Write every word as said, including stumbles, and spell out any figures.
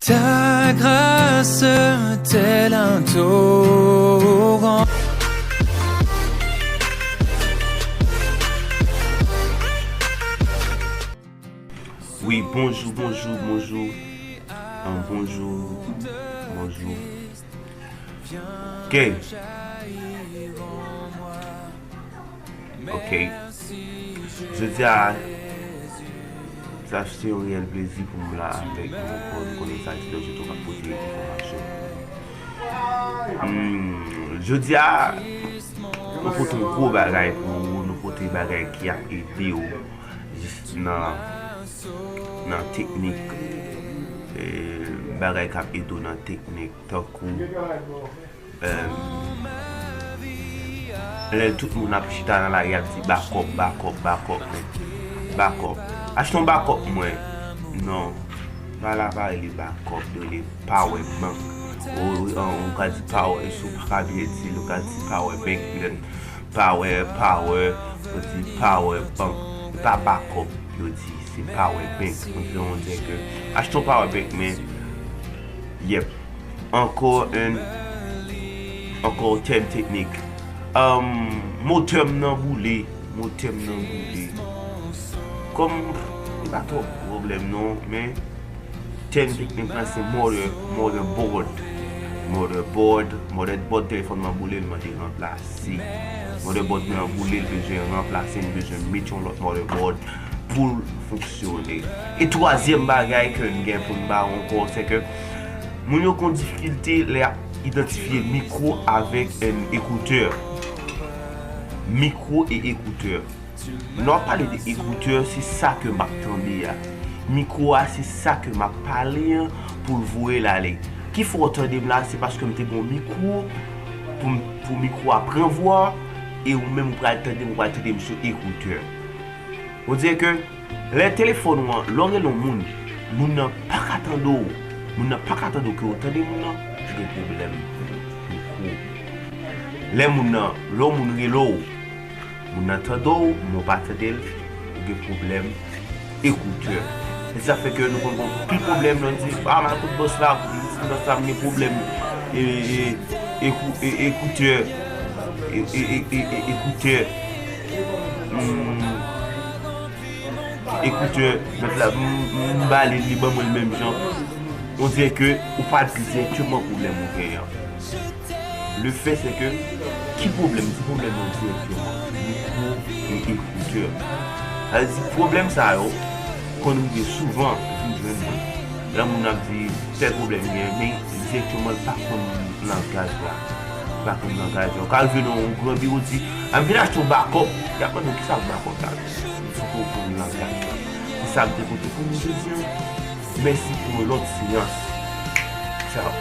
Ta grâce telle un torrent. Wi, bonjou, bonjou, bonjou. An, bonjou, bonjou. Ok. Ok. Jodi a, sa se yon reyèl plezi pou m la avèk nou ankò. Nou konnen sa, se lè Joto k ap pote enfòmasyon. Hmm, jodi a, nou pote yon gwo bagay pou ou, nou pote bagay ki ap ede w jis nan, nan teknik, eh, bagay k ap ede w nan teknik, tankou, eh, lè tout moun ap chita nan lari ap di bakòp, bakòp, bakòp, men bakòp. Achte yon bakòp mwen. Non, pa la pa rele bakòp, yo rele power bank. Ou, ou, ou ka di power, si w pa ka byen di l, ou ka di power bank, men power, power, ou di power bank. E pa bakòp, yo di, se power bank. Donk, sa vle di ke achte yon power bank, men, yep. Ankò yon, ankò yon tèm teknik. Um, motè m nan boule, motè m nan boule. Kòm, li pa twò pwoblèm non, men tèm teknik lan se mother-, motherboard. Motherboard, motherboard telefòn nan boule, l mande ranplase. Motherboard nan boule, l bezwen ranplase, l bezwen met yon lòt motherboard pou l fonksyone. E twazyèm bagay ke n gen pou n ba w ankò, se ke moun yo gen difikilte lè y ap idantifye mikwo avèk, em, ekoutè. Mikwo e ekoutè. Lè w ap pale de ekoutè, se sa ke m ap tande a. Mikwo a, se sa ke m ap pale an pou l voye l ale. Ki fè w tande m la, se paske m te gen yon mikwo pou m, pou mikwo a pran vwa, e ou menm ou pral tande m, ou pral tande m sou ekoutè. Ou di ke lè telefòn ou an, lè w rele yon moun, moun nan pa ka tande w, moun nan pa ka tande w, ke w tande moun nan, ou gen pwoblèm mikwo. Lè moun nan, lè yon moun rele w, moun nan tande w, men w pa tande l, ou gen pwoblèm ekoutè. E sa fè ke nou konn gen anpil pwoblèm, lè n di, a, m al kot bòs la, m di bòs la, m gen pwoblèm, e, e, ekou-, e, ekoutè, e, e, e, e, e, ekoutè. Hmm. Ekoutè, mèt la, m, m, m ba li, li ban mwen l menm jan. On dirè ke ou pa di dirèkteman pwoblèm ou genyen an. Le fait, c'est que, ki pwoblèm, ki pwoblèm nan direkteman? Mikwo e ekoutè. Sa vle di, pwoblèm sa yo konn rive souvan vin jwenn mwen. Lè moun ap di tèl pwoblèm li gen, men direkteman li pa konn langaj la. Li pa konn langaj la. Ou ka rive nan yon gran biwo, di, "A, m vin achte yon bakòp." Y ap mande w, "Kisa k bakòp la?" Fòk ou konn langaj la. Se sa m te pote pou nou jodi a. Mèsi pou yon lòt seyans. Tchao.